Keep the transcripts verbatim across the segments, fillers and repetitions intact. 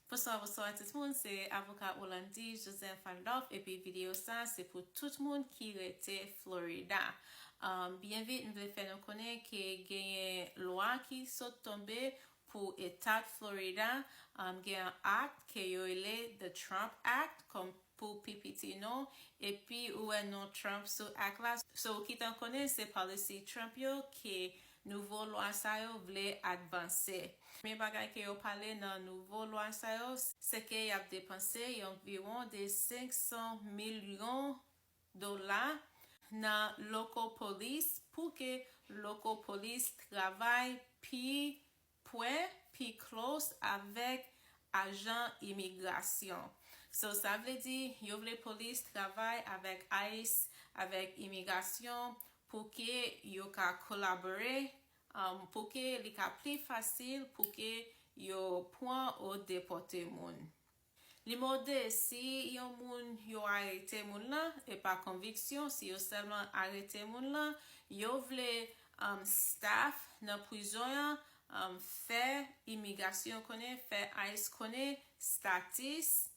Bonswa, bonswa tout moun, se avoka Olandy Joseph Adolphe, epi videyo sa se pou tout moun ki rete Florida. Um, byen vit, m vle fè nou konnen ke genyen lwa ki sot tonbe pou eta Florida, um, gen yon act ke yo rele The Trump Act, kòm pou pi piti non, epi ou wè non Trump sou act la. So, ou gentan konnen se policy Trump yo ke nouvo lwa sa yo vle advanse. Premye bagay ke yo pale nan nouvo lwa sa yo, se ke y ap depanse yon anviwon de senk san milyon dola nan local police pou ke local police travay pi pwè, pi close avèk ajan imigrasyon. So, sa vle di, yo vle polis travay avèk ice, avèk imigrasyon, pou ke yo ka kolabore, um, pou ke li ka pli fasil, pou ke yo pran ou depòte moun. Nimewo de, si yon moun yo arete moun lan, e pa konviksyon, si yo sèlman arete moun lan, yo vle, um, staff nan prizon an, um, fè imigrasyon konnen, fè ice konnen status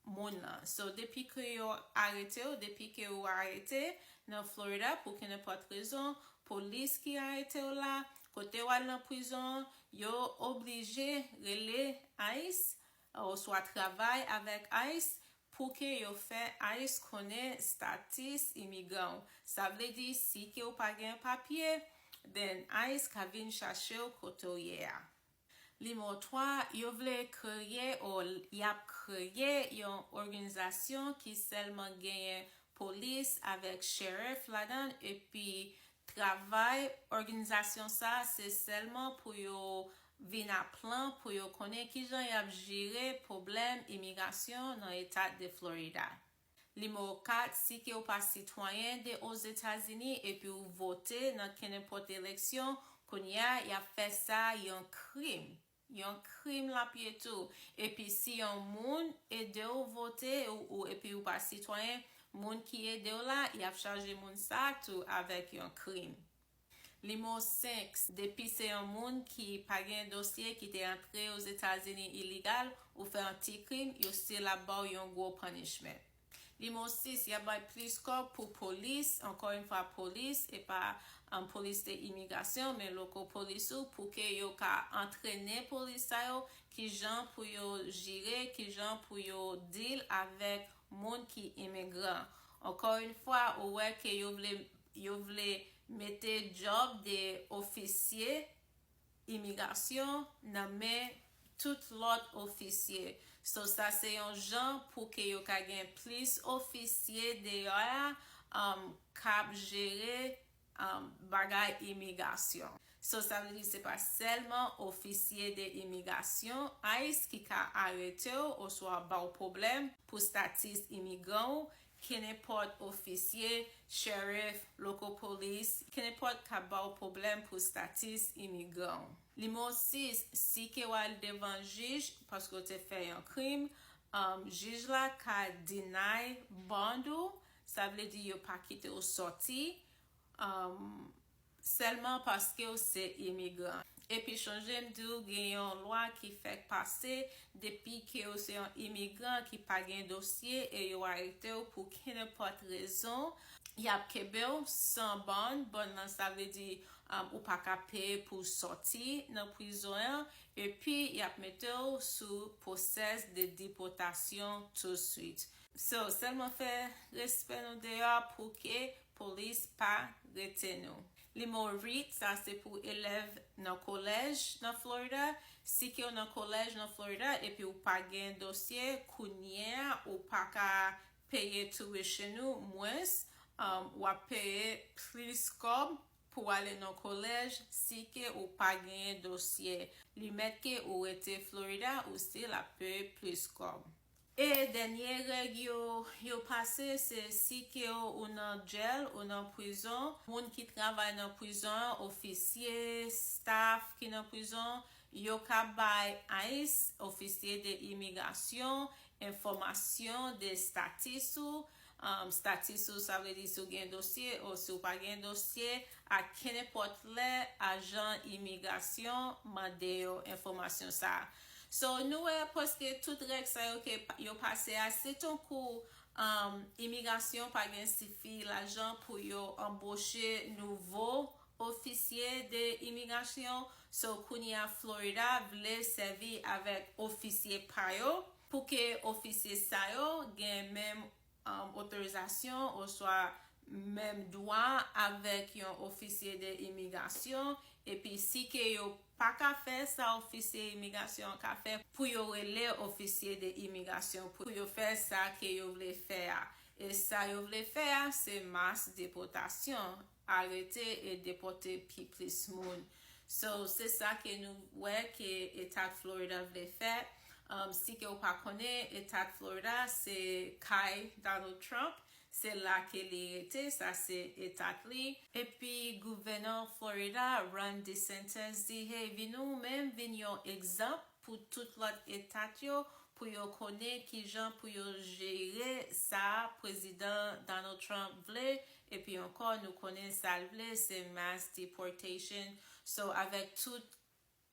moun lan. So, depi ke yo arete w, depi ke ou arete nan Florida pou kenenpòt rezon, polis ki arete w la, kote w al nan prizon an, yo oblije rele ice, oswa travay avèk ice pou ke yo fè ice konnen status imigran w. Sa vle di, si ke ou pa gen papye, then ice ka vin chache w kote w ye a. Nimewo twa, yo vle kreye, o y ap kreye yon òganizasyon ki sèlman genyen polis avèk sheriff ladan, epi travay òganizasyon sa se sèlman pou yo vin a plan, pou yo konnen kijan y ap jere pwoblèm imigrasyon nan eta de Florida. Nimewo kat, si ke ou pa sitwayen de Ozetazini epi ou vote nan kenenpòt eleksyon, kounye a y ap fè sa yon krim. Yon krim l ap ye tou. Epi si yon moun ede w vote, ou, ou, epi ou pa sitwayen, moun ki ede w la, y ap chaje moun sa tou avèk yon krim. Nimewo senk, depi se yon moun ki pa gen dosye, ki te antre Ozetazini iligal, ou fè yon ti krim, yo still ap ba w yon gwo punishment. Nimewo sis, y ap bay plis kòb pou polis, ankò yon fwa polis, e pa, um, polis de imigrasyon, men local polis ou, pou ke yo ka antrene polis sa yo, kijan pou yo jere, kijan pou yo deal avèk moun ki imigran. Ankò yon fwa, ou wè ke yo vle, yo vle mete job de ofisye imigrasyon nan men tout lòt ofisye. So, sa se yon jan pou ke yo ka gen plis ofisye deyò a, um, k ap jere, um, bagay imigrasyon. So, sa vle di se pa sèlman ofisye de imigrasyon, ice, ki ka arete w oswa ba w pwoblèm pou status imigran w, kenenpòt ofisye, sheriff, local police, kenenpòt k ap ba w pwoblèm pou status imigran w. Nimewo sis, si ke w al devan jij, paske w te fè yon krim, um, jij la ka deny bond ou, sa vle di yo pa kite w sòti, um, sèlman paske w se imigran. Epi chonje m di w gen yon lwa ki fèk pase, depi ke w se yon imigran ki pa gen dosye e yo arete w pou kenenpòt rezon, y ap kenbe w san bond. Bond lan, sa vle di, um, ou pa ka peye pou w sòti nan prizon an, epi y ap mete w sou pwosès de depòtasyon touswit. So, sèlman fè respè nou deyò pou ke polis pa rete nou. Nimewo uit, sa se pou elèv nan kolèj nan Florida. Si ke w nan kolèj nan Florida epi w pa gen dosye, kounye a ou pa ka peye tuition ou mwens, um, w ap peye plis kòb pou w ale nan kolèj si ke ou pa genyen dosye. Li mèt ke ou rete Florida, ou still ap peye plis kòb. E dènye règ yo, yo pase, se si ke ou nan jèl, ou nan prizon, moun ki travay nan prizon an, ofisye, staff ki nan prizon, yo ka bay ice, ofisye de imigrasyon, enfòmasyon de status ou. Um, status ou, sa vle di si w gen dosye ou si w pa gen dosye, a kenenpòt lè ajan imigrasyon mande yo enfòmasyon sa a. So nou wè prèske tout règ sa yo ke yo pase a, se tankou um, imigrasyon pa gen sifi lajan pou yo anboche nouvo ofisye de imigrasyon. So kounye a Florida vle sèvi avèk ofisye pa yo pou ke ofisye sa yo gen menm um, otorizasyon oswa menm dwa avèk yon ofisye de imigrasyon. Epi si ke yo pa ka fè sa ofisye imigrasyon ka fè, pou yo rele ofisye de imigrasyon pou yo fè sa ke yo vle fè a. E sa yo vle fè a se mas depòtasyon, arete e depòte pi plis moun. So se sa ke nou wè ke eta Florida vle fè. Um, si ke ou pa konnen, eta Florida se kay Donald Trump, se la ke li rete, sa se eta li. Epi gouvènè Florida Ron DeSantis di, hey, vin ou menm vin yon egzanp pou tout lòt eta yo, pou yo konnen kijan pou yo jere sa prezidan Donald Trump vle. Epi ankò nou konnen sa l vle se mass deportation. So avèk tout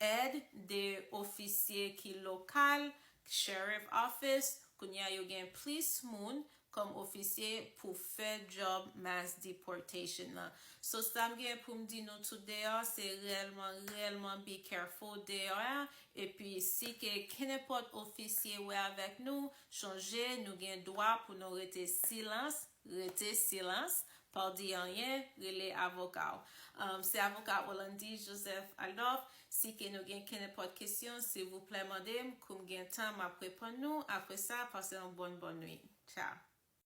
èd de ofisye ki lokal, sheriff office, kounye a yo gen plis moun kòm ofisye pou fè job mass deportation nan. So sa m gen pou m di nou tout deyò se reyèlman reyèlman be careful deyò a. Epi si ke kenenpòt ofisye wè avèk nou, chonje nou gen dwa pou nou rete silans, rete silans, pa di anyen, rele avoka w. Um, se avoka Orlandy Joseph Adolphe. Si ke nou gen kenenpòt kesyon, silvouplè mande m, kou m gen tan m ap reponn nou. Apre sa, pase yon bòn bòn nwit. Ciao.